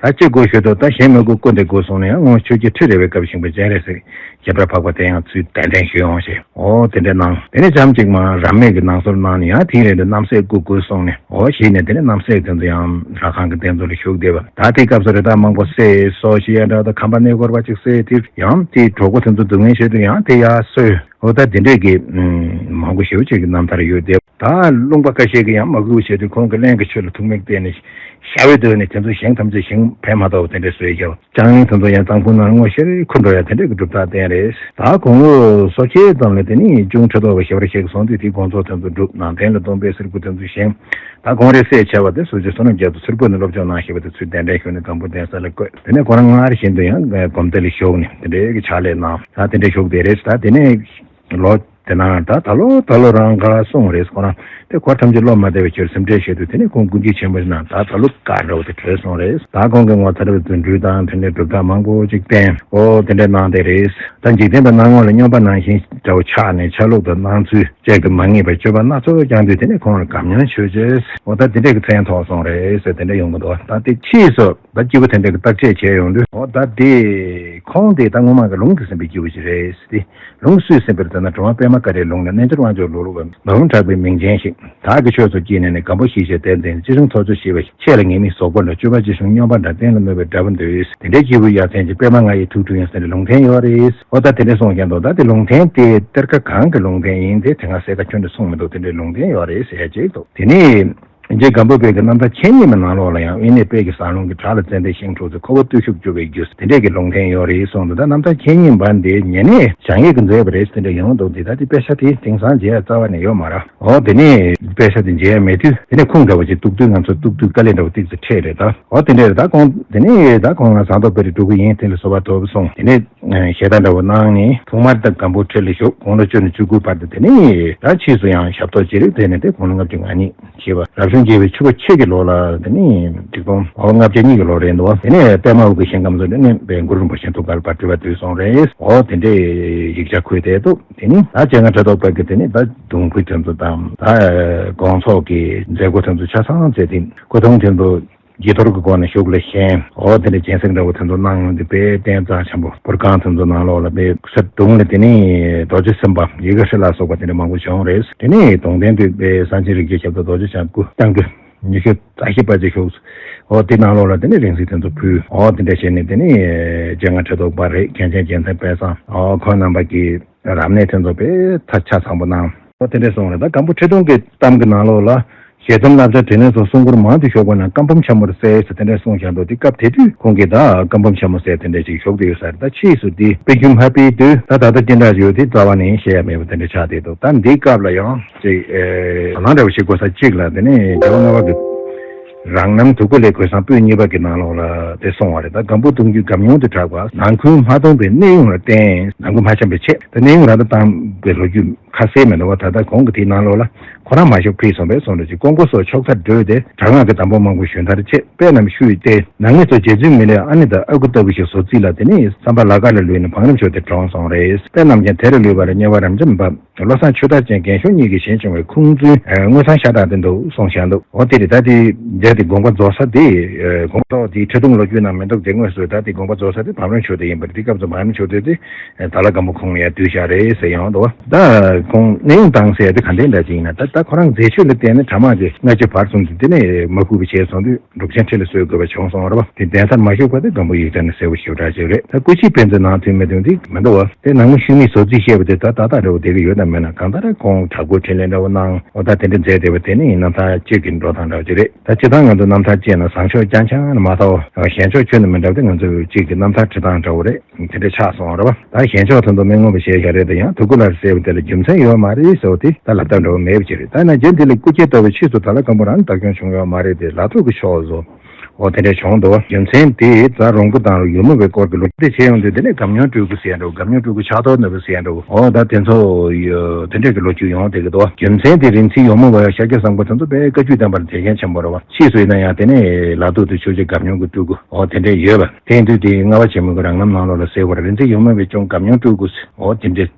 ད་གཅིག་དགོས་ཞུ་དོ། ད་གཞན་མི་དགོས། སྐུ་འདི་དགོས་གསུངས་ནས་ཡང་སྔོན་ཆོས་ཀྱི་ཁྲི་རལ་པའི་སྐབས་བཞེངས་པའི་སྤྱན་རས་གཟིགས་ཞབས་པད་འཕགས་པ་དེ་ཡང་ཚུར་གདན་འདྲེན་ཞུས་ཡོང་ཞེས། འོ་དེ་འདྲ་གནང་། དེ་ནས་བྱམས་ཅིག་མ་རབ་གནས་ཀྱི་ནང་གསོལ་གནང་ནས་ཡང་དེའི་རིང་དུ་རྣམ་སྲས་སྐུ་དགོས་གསུངས་ནས། འོ་ཞེས་ནས་དེ་ནས་རྣམ་སྲས་དེ་ཚོ་ཡང་ར་ཁང་གི་གདན་ཚོགས་ལ་བཞུགས་བསྡད་པ། ད་དེ་སྐབས་སུ་རི་དྭགས་མང་པོ་བསད་སོ་ཞེས་ཡང་འདྲ། ད་ཁམས་པ་གནས་སྐོར་བ་ཅིག་བསད་དེ་ཡང་དེའི་གྲོགས་པོ་དེ་ཚོ་སྡུག་བསྔལ་བྱེད་དུས་ཡང་དེ་ཡར་གསོས། འོ་ད་དེ་འདྲས་ཀྱི་མང་པོ་ཞེ་པོ་ཅིག་གི་རྣམ་ཐར་ཡོད་དེ། ད་ལུང་པ་ཁ་ཤས་ཀྱིས་ཡང་མ་གུས་བྱས་དུས་ཁོང་གིས་རླན་གྱི་ཆུ་ལ་ཐུག་མིག་བལྟས་ནས་ཞ་བའི་སྡོད་ནས་དེ་ཚོ་བཞེངས་ཐམས་ཅད་བཞེངས་ཕན་མ་ཐོགས་པ་དེ་འདྲས་བཟོས་བཞག། ལྕང་གླིང་དེ་ཚོ་ཡང་གཙང་ཕུ་ནང་ངོ་ཤེས་རེ་ཁུར་འགྲོ་ཡ་དེ་འདྲས་ཀྱི་གྲུབ་རྟགས་བསྟན་རེད། ད་གོང་འོག་སོ་སྐྱེས་ཙམ་ལ་དེ་ནི་གཅུང་ཁྲི་ཐོག་པ་ཞབས་ར་ཞིག་སོང་དུས་དེའི་དགོངས་རྫོགས་དེ་ཚོ་བསྒྲུབས། ནང་རྟེན་ལ་སྡོམ་པའི་གསེར་སྐུ་དེ་ཚོ་བཞེངས། ད་ཁོང་རེ་སྲས་ཆེ་བ་དེ་སུ་ཅི་བསོད་ནམས་རྒྱ་མཚོ་ཚུར་བུད་ནས་སློབ་སྦྱོང་གནང་ཞེས་པ་དེ་ཚུར་གདན་འདྲེན་ཞུས་ནས་སྒམ་པོ་གདན་ས་ལ་བཀོད། དེ་ནས་ཁོ་རང་སྔར་བཞིན་དུ་ཡང་སྒོམ་སྡེ་ལ་ཞུགས་ནས་དེ་འདྲའི་གི་ཕྱག་ལས་གནང་། ད་དེ་འདྲའི་ཞུགས་བསྡད་རེད། ད་དེ་ནས་ལོ་དེ་ནང་ད་ད་ལོ་ད་ལོ་རང་དགའ་གསུངས་རེད། ཁོ་རང་དེ་འཁོར་ཐམས་ཅད་བློ་མ་བདེ་བའི་ཕྱིར་སེམས་ཁྲལ་བྱེད་དུས་དེ་ནས་ཁོང་སྐུ་འགྱེད་ཆེན་པོ་ཞིག་གནང་། ད་ད་ལོ་དཀའ་འདྲ་བོ་དེ་གྲོལ་སོང་རེད། ད་ཁོང་གི་ངོ་མཚར་བའི་རྫུ་འཕྲུལ་དང་དེ་འདྲའི་གྲུབ་རྟགས་མང་པོ་ཅིག་བསྟན། འོ་དེ་འདྲ་གནང་བསྡད་རེད། ད་འཇིག་རྟེན་པའི་སྣང་ངོ་ལ་སྨྱོན་པ་ནང་བཞིན་འདྲ་བོ་ཆགས་ནས་ཆ་ལུགས་དང་སྣང་ཚུལ་བཅས་ཀྱི་མ་ངེས་པའི་སྤྱོད་པ་སྣ་ཚོགས་བསྐྱངས་དུས་དེ་ནས་ཁོང་ལ་དགའ་སྣང་ཆོས་ཅེས། འོ་ད་དེ་འདྲས་ཀྱི་མཚན་ཐོགས་སོང་རེད་ཟེར་དེ་འདྲས་ཡོང་གི་འདུག། ད་དེ་ཕྱིས་སུ་ད་སྐྱེས་བུ་དེ་འདྲས་ཀྱི་བརྟག་དཔྱད་བྱས་ཡོང་དུས། འོ་ད་དེ་ཁོང་དེ་ད་སྔོན་མ་གི་ལུང་གིས་ཟིན་པའི་སྐྱེས་བུ་ཞིག་རེད་ཟེར་ཏེ། ལུང་སུས་ཟིན་པར་ཟེར་ན། གྲུབ་དབང་པདྨ་བཀའ་དྲིན་ལུང་ལ་རྣལ་འབྱོར་དབང་ཕྱུག་ལུགས་ལུགས་པ་མ་ལུང་གྲགས་པའི་མིང་ཅན་ཞིག། བདག་གི་ཆོས་སུ་སྐྱེས་ནས་ནི། སྒམ་པོ་ཞེས་བྱའི་གདན་འཛིན། ཅི་རིང་ཚོགས་མཆོད་བྱས་པ་ཡི། ཆོས་ལ་ངེས་མེད་ཟོག་པོ་འདྲ། སྤྱོད་པ་ཅི་བྱུང་སྨྱོན་པ་འདྲ། གཏན་ལ་གནོད་པའི་དགྲ་བོ་འདོད། དེ་འདྲའི་སྐྱེས་བུ་ཡ་མཚན་གྱི། པདྨ་ང་ཡི་ཐུགས་སྤྲུལ་ཡིན་ཟེར་ནས་ལུང་བསྟན་ཡོད་རེད། འོ་ད་དེ་འདྲ་གསུངས་ཀྱང་འདུག། ད་དེ་ལུང་བསྟན་དེ་གཏེར་ཁ་གང་གི་ལུང་བསྟན་ཡིན་དེ་དེ་སྔ་གསལ་ཁ་ཁྱོན་ནས་གསུངས་མི་འདུག། དེ་འདྲའི་ལུང་བསྟན་ཡོད་རེད་ཟེར་ཡ་ཅིག་འདུག། དེ་ནས་རྗེ་སྒམ་པོ་པའི་གི་རྣམ་ཐར་ཆེ་ཉིད་མའི་ནང་ལོགས་ལ་ཡང་། དབེན་གནས་དཔལ་གྱི་ཟབ་ལུང་གི་བྲག་ལ་ཙན་དན་ཤིང་འཁྲུགས་ཚེ། ཁོ་བོ་བརྟུལ་ཞུགས་གྱུར་པའི་རྒྱུ་ཟེར་དེ་འདྲས་ཀྱི་ལུང་བསྟན་ཡོད་རེད་གསུངས་འདུག། ད་རྣམ་ཐར་ཆེ་ཉིད་མ་འདི་ཉེ་གནས་བྱང་ཡིག་གིས་མཛད་པ་རེད་ཟེར་དེ་འདྲས་ཡོང་འདུག། འདི་ད་དེ་དཔེ་ཆ་དེ་དེང་སང་མཇལ་ཡ་རྩ་བ་ནས་ཡོད་མ་རེད། འོ་དེ་ནས་དཔེ་ཆ་དེ་མཇལ་ཡ་མེད་དུས་དེ་ནས་ཁུངས་འདྲ་བོ་ཅིག་གཏུག་དུས་ང་ཚོ་གཏུག་དུས་དཀའ་ལས་འདྲ་བོ་ཏོག་ཙམ་འཕྲད་རེད། ད་འོ་དེ་འདྲས་རེད། ད་ཁོང་དེ་ནས་ད་ཁོང་ང་ཟངས་མདོག་དཔལ་རི་སྤྲུལ་སྐུ་ཡིན་དེ་ལ་གསོལ་བ་ཐོབ་གསུངས། དེ་ནས་ཞལ་ཏ་འདྲ་བོ་གནང་ནས་ཐོག་མར་ད་སྒམ་པོ་ཁྲི་ལ་བཞུགས། དགུང་ལོ་བཅུ་ནས་བཅུ་དགུའི་བར་དུ། དེ་ནས་ད་ཕྱིས་སུ་ཡང་ཞབས་ཏོག་ཅི་རིགས་མཛད་ནས་དེ་དགུང་ལོ་ལྔ་བཅུ་ང་གཉིས་བཞེས་པ། རབ་བྱུང་བརྒྱད་པའི་ཆུ་ཁ་ཕྱེད་ཀྱི་ལོ་ལ་དེ་ནས་ཆིག་སྟོང་ལྔ་བརྒྱ་གཉིས་ཀྱི་ལོ་རེད་འདུག། དེ་ནས་པདྨ་འོག་གི་ཞིང་ཁམས་སུ་དེ་ནས་དཔལ་གུ་རུ་རིན་པོ་ཆེ་ཐུགས་ཀར་བ་སྤྲུལ་པ་བཏུལ་སོང་རེད། འོ་དེ་འདྲའི་ཡིག་ཆ་འཁོད་བསྡད་འདུག། དེ་ནས་ད་སྤྱན་སྔ་ཁྲི་ཐོག་དཔལ་གྱི་དེ་ནས་ད་གདུང་འབུལ་དེ་ཚོ་དང་ད་དགོངས་རྫོགས་ཀྱི་མཛད་སྒོ་དེ་ཚོ་ཆ་ཚང་མཛད་དེ་སྐུ་གདུང་དེ་ཚོ་དཀྱིལ་འཁོར་གྱི་སྒོ་ནས་ཞུགས་ལ་བཞེངས། འོ་དེ་འདྲ་སྦྱིན་སྲེག་འདྲ་བོ་དེ་ཚོ་གནང་ཡོང་དུས་དཔེ་རྟེན་གཙང་ཆེན་པོ། པུར་ཁང་དེ་ཚོ་ནང་ལོགས་ལ་དཔེ་ས་དུང་ལ་དེ་ནས་རྡོ་རྗེ་སེམས་དཔའ་ཡི་གེ་ཧྲཱིཿལ་སོགས་པ་དེ་འདྲ་མང་པོ་བྱུང་རེད། དེ་ནས་གདུང་རྟེན་དུ་དཔེ་གསང་ཆེན་རིགས་བརྒྱ་ཞབས་ཏོག་རྡོ་རྗེ་འཆང་སྐུ་རྐྱང་དུ་ཉི་ཤུ་རྩ་བཞི་པ་ཅིག་བཞུགས། འོ་དེ་ནང་ལོགས་ལ་དེ་ནས་རིང་བསྲེལ་དེ་ཚོ་ཕུལ། འོ་དེ་འདྲ་བྱས་ནས་དེ་ནས་སྤྱན་སྔ་ཁྲི་ཐོག་དཔལ་རེད། མཁན་ཆེན་རྒྱལ་མཚན་དཔལ་བཟང་། འོ་ཁོང་རྣམ་པ་གིས་རབ་གནས་དེ་ཚོ་དཔེ་ཐག་ཆ་ཚང་པོ་གནང་། འོ་དེ་འདྲས་གསུངས་རེད། ད་སྒམ་པོ་ཁྲི་སྟོང་གི་གཏམ་གྱི་ནང་ལོགས་ལ་ཞལ་འཛོམས་བསླབ་བྱ་དྲིན་ལན་སོགས་གསུང་མགུར་མང་དུ་ཞུགས་པ་རྣམས་བཀའ་འབུམ་ཆེན་མོར་གསལ་ཟེར་དེ་འདྲས་གསུངས་བཞག་འདུག། དེ་སྐབས་དེ་དུས་ཁོང་གིས་ད་བཀའ་འབུམ་ཆེན་མོ་ཟེར་དེ་འདྲས་ཅིག་ཞུགས་བསྡད་ཡོད་ས་རེད། ད་ཕྱིས་སུ་དེ་དཔེ་རྒྱུན་ཕབ་པའི་དུས་ད་ད་ལྟ་ཅི་འདྲ་ཡོད་དེ་རྩ་བ་ནས་བཤད་ཡ་མེད་པ་དེ་འདྲས་ཆགས་བསྡད་འདུག། ད་འདིའི་སྐབས་ལ་ཡང་ཅིག་ཨེ་དོ་སྣང་འདྲ་བོ་ཞིག་དགོས་ས་གཅིག་ལ། དེ་ནས་རྒྱལ་བ་ལྔ་པ་གི་རང་རྣམ་དུ་ཀུ་ལའི་གོས་བཟང་པོད་གཉིས་པ་གི་ནང་ལོགས་ལ་དེ་གསུངས་པ་རེད། ད་སྒམ་པོ་གདུང་བརྒྱུད་སྒམ་ཡོངས་དུ་གྲགས་པ། ནང་ཁུལ་མ་སྟོངས་པའི་གནས་དབྱུང་ལ་བརྟེན། ནང་ཁུལ་མ་འཆམ་པའི་ཆེད་དུ་གནས་དབྱུང་ར་ད་བཏང་བའི་ལོ་རྒྱུས་ཁ་གསལ་མི་འདུག་བ། ད་ལྟ་གོང་གི་དེའི་ནང་ལོགས་ལ་ཁོ་རང་མ་ཞུགས་ཕུལ་སོང་བས་སོང་འདྲ་ཅིག། ཀོང་པོ་སོགས་ཕྱོགས་མཐར་བགྲོས་ཏེ་དྲག་སྔགས་ཀྱི་དམ་པ་མང་པོ་ཞུན་དར་ཆེད་དཔེ་རྣམས་བཤུས་ཏེ། ནང་མི་ཚོ་རྗེ་བཙུན་མི་ལའི་ཨ་ནེ་དང་ཨ་ཁུ་ལྟ་བུ་ཞིག་བཟོ་རྩིས་ལ། དེ་ནས་བསམ་པ་ལ་དཀར་ལ་ལུས་ནས་བང་རིམ་ཤོར་ཏེ་གྲོངས་སོང་རེད། དཔེ་རྣམས་ཀྱང་དེ་རུ་ལུས་པར་དམྱལ་བ་རབ་འབྱམས་པ། བློ་བཟང་ཆོས་དར་ཅན་རྒན་གཞོན་གཉིས་ཀྱི་ཞལ་བྱུང་བའི་ཁུངས་བཙུན་དངོས་བཟང་ཤ་སྟག་དེ་འདུག་གསུངས་བཞག་འདུག། འོ་དེ་རེད། ད་དེ་མཇལ་དེ་དགོངས་པ་རྫོགས་ས་དེ་དགོངས་རྫོགས་དེའི་ཁྲི་སྟོང་ལོ་རྒྱུས་ནང་མི་འདུག། དེ་དངོས་སུ་ད་དེ་དགོངས་པ་རྫོགས་ས་དེ་བང་རིམ་ཤོར་དེ་ཡིན་པ་རེད། དེ་སྐབས་སུ་བང་རིམ་ཤོར་དེ་དེ་ད་ལ་སྒམ་པོ་ཁོང་ལ་ཡང་བསྡུས་བཞག་རེད་ཟེར་ཡང་འདུག། ད་ཁོང་གནས་དབྱུང་བཏང་ཟེར་དེ་ག་འདྲའི་འདྲ་ཅིག་ཡིན་ན། ད་ད་ཁོ་རང་མཛད་ཆོས་ལ་བརྟེན་ནས་གྲ་མ་དེ་སྔ་ཕྱི་བར་གསུམ་དུ་དེ་ནས་མ་གུས་པ་བྱས་སོང་དུས། འབྲུག་ཆེན་ཁྲི་ལ་གསོལ་དགོས་པ་བྱུང་སོང་རེད་བ། དེ་གདན་སར་མ་བཞུགས་པ་དེ་སྒམ་པོ་ཡིག་ཚང་ནས་གསལ་པོ་ཞེ་དྲག་ཅིག་རེད། ད་སྐུ་ཕྱིའི་ཕན་ཚུན་ནང་མཐུན་མི་མཐུན་དེ་མི་འདུག་བ། དེ་ནང་མི་ཤུལ་མིག་བཟོ་རྩིས་བཤད་པ་དེ་ད་ཏག་ཏག་འདྲ་བོ་བསྡད་ཀྱི་ཡོད་དམ་མེད་ན། གང་ལྟར་ཁོང་དྲག་པོའི་འཕྲིན་ལས་འདྲ་བོ་གནང་། འོ་ད་དེ་འདྲ་མཛད་བསྡད་པ་དེ་ནི་རྣམ་ཐར་གཅིག་གི་འགྲོ་སྟངས་འདྲ་བོ་ཅིག་རེད། ད་སྤྱིར་བཏང་ང་ཚོ་རྣམ་ཐར་བཅད་ན་བཟང་ཕྱོགས་རྐྱང་རྐྱང་ནི་མ་གཏོགས་ཞན་ཕྱོགས་ཁྱོན་ནས་མི་འདྲ་བ་དེ་ང་ཚོས་གཅིག་གི་རྣམ་ཐར་འབྲི་སྟངས་འདྲ་བོ་རེད། དེ་འདྲ་ཆགས་སོང་རེད་བ། ད་ཞན་ཕྱོགས་དེ་ཚོ་མི་ངོམས་པ་བྱས་བཞག་རེད། དེ་ཡང་དུ་ཀུ་ལར་ཟེར་བ་དེ་ལ་རྒྱུ་མཚན་ཡོད་མ་རེད་ཟེར་བ་དེ་ད་ལབ་སྟངས་འདྲ་བོ་མེད་པ་ཅིག་རེད། ད་ན་རྒྱུན་དེ་ལ་སྐུ་སྐྱེ་ལྟ་བུ་ཕྱིས་སུ་ད་ལ་སྒམ་པོ་རང་བདག་སྐྱོང་བྱུང་ཡོད་མ་རེད་དེ། ལ་ཐུག་གི་ཕྱོགས་བཟོ། འོ་དེ་འདྲ་བྱུང་འདུག། རྒྱུ་མཚན་དེ་རྫ་རོང་པོ་དང་ཡོལ་མོ་བའི་སྐོར་གྱི་ལོ་རྒྱུས་དེ་བྱས་ཡོང་དུས། དེ་ནས་སྒམ་ཉོན་སྤྲུལ་སྐུ་ཟེར་ཡ་འདྲ་བོ། སྒམ་ཉོན་སྤྲུལ་སྐུ་ཕྱག་རྡོར་ནོར་བུ་ཟེར་ཡ་འདྲ་བོ། འོ་ད་དེ་ཚོ་ཡོ་དེ་འདྲས་ཀྱི་ལོ་རྒྱུས་ཡོང་བསྡད་ཀྱི་འདུག། རྒྱུ་མཚན་དེ་རིན་ཆེན་ཡོལ་མོ་བ་ཡ་ཤཱཀྱ་བཟང་པོ་དེ་ཚོ་དཔེ་བཀའ་བརྒྱུད་བསྟན་པ་ལ་དད་མཁན་ཆེན་པོ་རེད་བ། ཕྱིས་སུ་ཡིན་ན་ཡང་དེ་ནས་ལ་དུག་ཏུ་ཆོས་རྗེ་སྒམ་ཉོན་གྱི་སྤྲུལ་སྐུ་འོ་དེ་འདྲས་ཡོད་པ། དེ་ཡིན་དུས་དེ་ལྔ་པ་ཆེན་མོ་གི་རང་རྣམ་ནང་ལོགས་ལ་གསལ་བོར་རིན་ཆེན་ཡོལ་མོ་བའི་གཅུང་སྒམ་ཉོན་སྤྲུལ་སྐུ་འོ་དེ་འདྲས་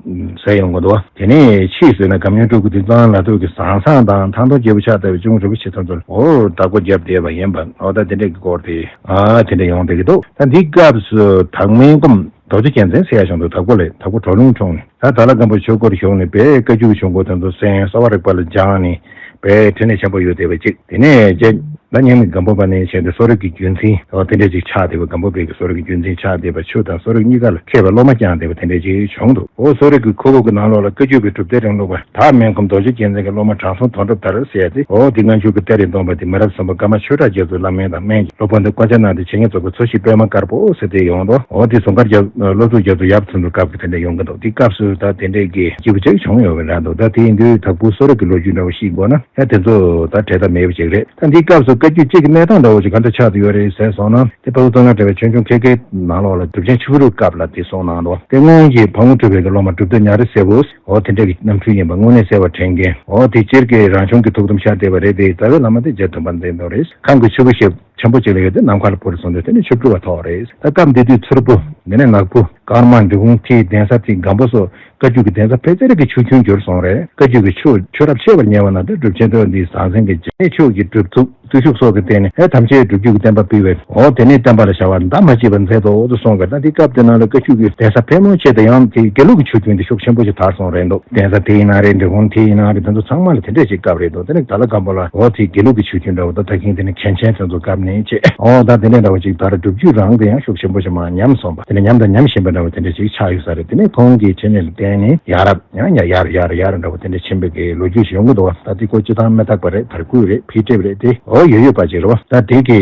ཟེར་ཡོང་གི་འདུག། དེ་ནས་ཕྱིས་སུ་ན་སྒམ་ཉོན་སྤྲུལ་སྐུ་དེ་གཙང་ལ་དུག་གི་ཟང་ཟང་དང་ཐང་སྟོང་རྒྱལ་པོ་ཕྱག་བཏབ་པའི་གཅུང་རིན་པོ་ཆེ་ཚོ་ཚོར་འོ་བདག་པོ་བརྒྱབ་བསྡད་པ་ཡིན་པ། འོ་ད་དེ་འདྲ་ སྐོར་དེ་ཨ་དེ་འདྲ་ཡོང་བསྡད་ཀྱི་འདུག་ད་འདིའི་སྐབས་སུ་དྭགས་མིན་སྒོམ་རྡོ་རྗེ་རྒྱལ་མཚན་ཟེར་ཡ་བྱུང་འདུག་དྭགས་པོ་ལས་དྭགས་པོ་གྲོ་ལུང་གྲོང་ནས། ད་དྭགས་ལྷ་སྒམ་པོ་ཆོས་སྒོར་བཞུགས་ནས་དཔེ་བཀའ་བརྒྱུད་ཀྱི་ཆོས་འཁོར་དེ་ཚོ་གསན། གསོ་བ་རིག་པ་ལ་སྦྱངས་ནས་དཔེ་འཕྲིན་ལས་ཆེན་པོ་ཡོད་བསྡད་པ་ཅིག་དེ་ནས་རྗེ་ད་སྙན་མི་སྒམ་པོ་པ་ནས་བྱས་ཏེ་གསོ་རིག་གི་རྒྱུན་འཛིན་འོ་དེ་འདྲ་ཅིག་ཆགས་བསྡད་པ། སྒམ་པོ་པའི་གི་གསོ་རིག་གི་རྒྱུན་འཛིན་ཆགས་བསྡད་པ། ཆོས་དང་གསོ་རིག་གཉིས་ཀ་ལ་མཁས་པའི་སློབ་མ་བསྐྱངས་བསྡད་པ་དེ་འདྲ་ཅིག་བྱུང་འདུག་འོ་གསོ་རིག་གི་ཁོག་དབུབ་ཀྱི་ནང་ལོགས་ལ་བཀའ་བརྒྱུད་པའི་གྲུབ་མཐའི་རིང་ལུགས་པ་དྭགས་མིན་སྒོམ་རྡོ་རྗེ་རྒྱལ་མཚན་གྱི་སློབ་མ་དྲང་སྲོང་དོན་གྲུབ་དར་ཟེར་ཡ་དེ་འོ་དེ་སྔ་འགྱུར་གྱི་གཏེར་རེད་འདོན་པ་དེ་མི་རབས་གསུམ་པ་ཀརྨ་ཆོས་གྲགས་རྒྱ་མཚོ་བླ་མའི་དང་སྨན་གྱི་སློབ་དཔོན་དུ་བསྐོ་བྱ་གནང་སྟེ་བྱེད་ངེས་རྫོགས་པའི་འཚོ་བཞིའི་པད་མ་དཀར་པོ་ཟེར་དེ་ཡོང་དོ། འོ་དེ་ཟུང་དཀར་རྒྱ་བློ་གྲོས་རྒྱ་མཚོ་ཡབ་ཚུན་དུ་སྐབས་ཀྱི་དེ་འདྲ་ཡོང་གི་འདུག་དེ་སྐབས་སུ་ད་དེ་འདྲས་ཀྱི་སྐྱིད་པོ་ཅིག་བྱུང་ཡོད་པ་འདྲ་འདུག་ད་དེ་ཡིན་དུས་དྭགས་པོའི་གསོ་རིག་གི་ལོ་རྒྱུས་འདྲ་བོ་ཤེས་དགོས་ན་ཡ་དེ་ཚོ་ད་བྲལ་ཐབས་མེད་པ་ཅིག་རེད། ད་འདིའི་སྐབས་སུ་བཀའ་བརྒྱུད་གཅིག་གི་གནས་སྟངས་འདྲ་བོ་ཅིག་ག་འདྲ་ཆགས་བསྡད་ཡོད་རེད་ཟེར་སོང་ན་དེ་དཔའ་བོ་གཙང་སྔགས་གྲགས་པའི་ཆོས་འབྱུང་ཁ་དགེ་ནང་ལོགས་ལ་གྲུབ་ཆེན་ཆོས་རབ་སྐབས་ལ་དེ་གསུངས་གནང་འདུག་དེ་སྔོན་གྱི་ཕག་མོ་གྲུ་པའི་གི་སློབ་མ་གྲུབ་ཐོབ་ཉང་རལ་སྲས་པོ། འོ་དེ་འདྲ་གི་རྣམ་འཕྲུལ་ཡིན་པ་དངོས་གནས་གསལ་བ་དྲན་མཁན། འོ་དེ་སྤྱིར་གྱི་རང་བྱུང་གི་ཐུགས་དམ་ཤར་བསྡད་པ་རེད་དེ། རྩ་བའི་བླ་མ་དེ་རྗེ་བཙུན་པ་མཚན་ཐོགས་རེད། ཁམས་ཀྱི་ཆུ་བོ་ཞེས་ཆེན་པོ་ཅིག་ལ་ཡོད་དེ་ནམ་མཁའ་ལ་འཕུར་སོང་དུས་དེ་ནི་ཆོས་སྤྲུལ་བ་ཐོགས་རེད། ད་སྐབས་འདི་དུས་མཚུར་ཕུ། དེ་ནས་ནག་ཕུ། ཀརྨ། འབྲི་གུང་། ཐེའུ། གདན་ས། དེ་སྒམ་པོ་སོགས་བཀའ་བརྒྱུད་ཀྱི་གདན་ས་ཕལ་ཆེར་གྱི་ཆོས་ཁྱོན་གྱུར་སོང་རེད། བཀའ་བརྒྱུད་ཀྱི་ཆོས་ཆོས་རབ་ཤེས་པར་ཉེ་བ་ན་ད་གྲུབ་ཆེན་ཐོག་འདིའི་ཟང་ཟིང་གི་རྗེ་ནས་ཆོས་ཀྱི་གྲུབ་ཚུགས། བརྟུལ་ཞུགས་སོགས་ཀྱི་སྟེང་ནས་ཨེ་ཐམས་ཅད་སྒྲུབ་བརྒྱུད་ཀྱི་བསྟན་པ་ཕུལ་བས། འོ་དེ་ནས་བསྟན་པ་ལ་བྱ་བ་ཟླ་མ་མཆིས་པར་མཛད་དོ་དུ་གསུངས་པས། ད་འདི་སྐབས་དེ་ནང་ལ་བཀའ་བརྒྱུད་ཀྱི་གདན་ས་ཕལ་མོ་ཆེ་དང་ཡང་དེ་དགེ་ལུགས་ཀྱི་ཆོས་རྒྱུན་དེ་ཤུགས་ཆེན་པོ་ཞིག་དར་སོང་རེད་འདུག་གདན་ས་དེ་ཡིན་ན་རེད། འབྲི་གུང་དེ་ཡིན་ན་རེད། དེ་ཚོ་ཚང་མ་ལ་དེ་འདྲས་ཞིག་སྐབས་རེད་འདུག་དེ་ནས་ད་ལ་སྒམ་པོ་ལ་འོ་དེ་དགེ་ལུགས་ཀྱི་ཆོས་རྒྱུན་འདྲ་བོ་ད་ད་གིན་དེ་ནས་མཁན་ཆེན་དེ་ཚོ་སྐབས་ནས་བྱས། འོ་ད་དེ་འདྲས་འདྲ་བོ་ཅིག་དར། སྒྲུབ་བརྒྱུད་རང་དེ་ཡང་ཤུགས་ཆེན་པོ་ཞིག་མར་ཉམས་སོང་པ། དེ་ནས་ཉམས་དང་ཉམས་བཞིན་པ་འདྲ་བོ་དེ་འདྲས་ཞིག་ཆགས་ཡོད་ས་རེད། དེ་ནས་ཁོང་གི་འཕྲིན་ལས་ལ་བརྟེན་ནས་ཡ་རབས། ཡང་ཡར་ཡར་ཡར་ཡར་འདྲ་བོ་དེ་འདྲ་ཕྱིན་པའི་གི་ལོ་རྒྱུས་ཤིག་ཡོང་གི་འདུག་བ། ད་དེ་ཀོ་སྤྱི་བཏང་མི་རྟག་པ་རེད། དར་སྐུད་རེད། འཕེལ་འགྲིབ་རེད། དེ་འོ་ཡོད་ཡོད་པ་ཅིག་རེད་བ། ད་དེ་གི་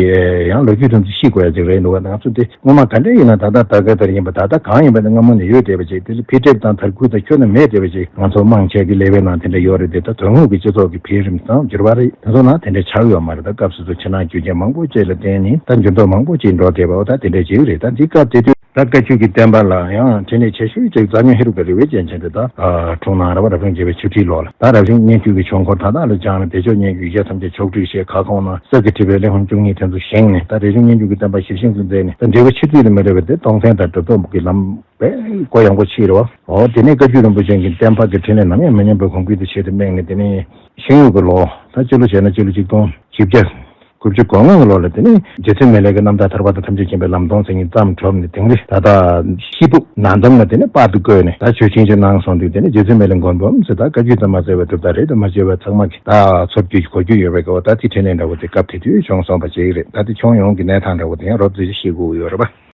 ཡང་ལོ་རྒྱུས་དེ་ཚོ་ཤེས་དགོས་ཡ་ཅིག་རེད་འདུག་བ། ང་ཚོ་དེ་སྔོན་མ་ག་འདྲ་ཡིན་ན་ད་ལྟ་ད་ག་ལྟར་ཡིན་པ། ད་ལྟ་གང་ཡིན་པ་དེ་སྔ་མོ་ནས་ཡོད་བསྡད་པ་ཅིག་དེ་ལ་འཕེལ་འགྲིབ་དང་དར་སྐུད་དང་ཁྱོན་ནས་མེད་བསྡད་པ་ཅིག་ང་ཚོ་མང་ཆེ་གི་ལས་པའི་ནང་དེ་འདྲ་ཡོད་རེད་དེ། ད་དོན་དངོས་ཀྱི་སྤྱི་ཚོགས་ཀྱི་འཕེལ་རིམ་དང་འགྱུར་བ་རེད། དེ་ཚོ་ནང་དེ་འདྲ་ཆགས་ཡོད་མ་རེད། ད་སྐབས་སུ་ཚོ་ཕྱི་ནང་རྒྱུ་རྐྱེན་མང་པོ་ཅིག་ལ་བརྟེན་ནས་ད་འགྱུར་ལྡོག་མང་པོ་ཅིག་འགྲོ་བསྡད་པ། འོ་ད་དེ་འདྲ་ཅིག་རེད། ད་འདི་སྐབས་དེ་དུས། ད་བཀའ་བརྒྱུད་ཀྱི་བསྟན་པ་ལ་ཡང་འཕྲིན་ལས་ཆེ་ཤོས་ཅིག་རྩ་ཉོན་ཧེ་རུ་ཀ་རི་བའི་རྒྱལ་མཚན་དེ་ད་འཁྲུངས་གནང་ར་བ། རབ་བྱུང་བརྒྱད་པའི་ཆུ་ཁྲིའི་ལོ་ལ། ད་རབ་བྱུང་སྙན་བརྒྱུད་ཀྱི་ཆོས་འཁོར་མཐའ་དག་ལ་སྦྱངས་ནས་བདེ་མཆོག་སྙན་བརྒྱུད་ཡིག་བརྒྱ་ཐམས་ཅད་ཕྱོགས་བསྒྲིགས་བྱས། ཁ་སྐོང་གནང་། གསེར་གྱི་ཁྲི་པའི་གླེགས་བམ་བཅུ་གཉིས་དེ་ཚོ་བཞེངས་ནས་ད་རབ་བྱུང་སྙན་བརྒྱུད་ཀྱི་བསྟན་པ་ཞིབ་བཤེར་དུ་མཛད་ནས། ད་འབྲས་བུ་ཆེ་ཚུལ་ལ་མི་འབྲལ་བའི་དེ་སྟོང་བཙན་དང་གྲུབ་ཐོབ་ཀྱི་ལམ་དཔེ་གོ་ཡངས་པོ་ཕྱིར་རོ། འོ་དེ་ནས་བཀའ་བརྒྱུད་རིན་པོ་ཆེ་གི་བསྟན་པ་གི་འཕྲིན་ལས་ནམ་ཡང་མི་ཉམས་པའི་གོང་འཕེལ་དུ་ཆེད་དུ་དམིགས་ནས། དེ་ནས་ཤིང་ཡོས་ཀྱི་ལོ། ད་སྤྱི་ལོ་བྱས་ན་སྤྱི་ལོ་ཆིག་སྟོང་བཞི་བརྒྱ་དགུ་བཅུ་གོ་ལྔ་གི་ལོ་ལ་དེ་ནས་རྗེ་བཙུན་མི་ལའི་གི་རྣམ་ཐར་ཐར་པ་དང་ཐམས་ཅད་མཁྱེན་པའི་ལམ་སྟོང་ཟེར་མཁན་མཚམས་གྲུབ་ནས། དིང་རི་ད་ལྟ་ཤི་སྦུག་ན་འདམ་ལ་དེ་ནས་པར་དུ་བརྐོས་ནས་ད་ཆོས་ཆེན་ཅིག་གནང་སོང་དུས། དེ་ནས་རྗེ་བཙུན་མི་ལའི་མགོན་པོའམ་ཟེར། ད་བཀའ་བརྒྱུད་ཙམ་མ་ཟེར་བའི་གྲུབ་མཐའ་རེད་དུ་མ་བརྗོད་པའི་ཚང་མ་གི་ད་ཚོར་རྒྱུ་གོ་རྒྱུ་ཡོད་པའི་གི་འོ་ད་དེ་འཕྲིན་ལས་འདྲ་བོ་དེ་སྐབས་དེ་དུས་བྱུང་སོང་བ་ཅིག་རེད། ད་དེ་བྱུང་ཡོང་གི་གནས་སྟངས་འདྲ་བོ་དེ་ཡང་རོབ་ཙམ་ཅིག་ཤེས་དགོས་ཀྱི་ཡོད་རེད་པ།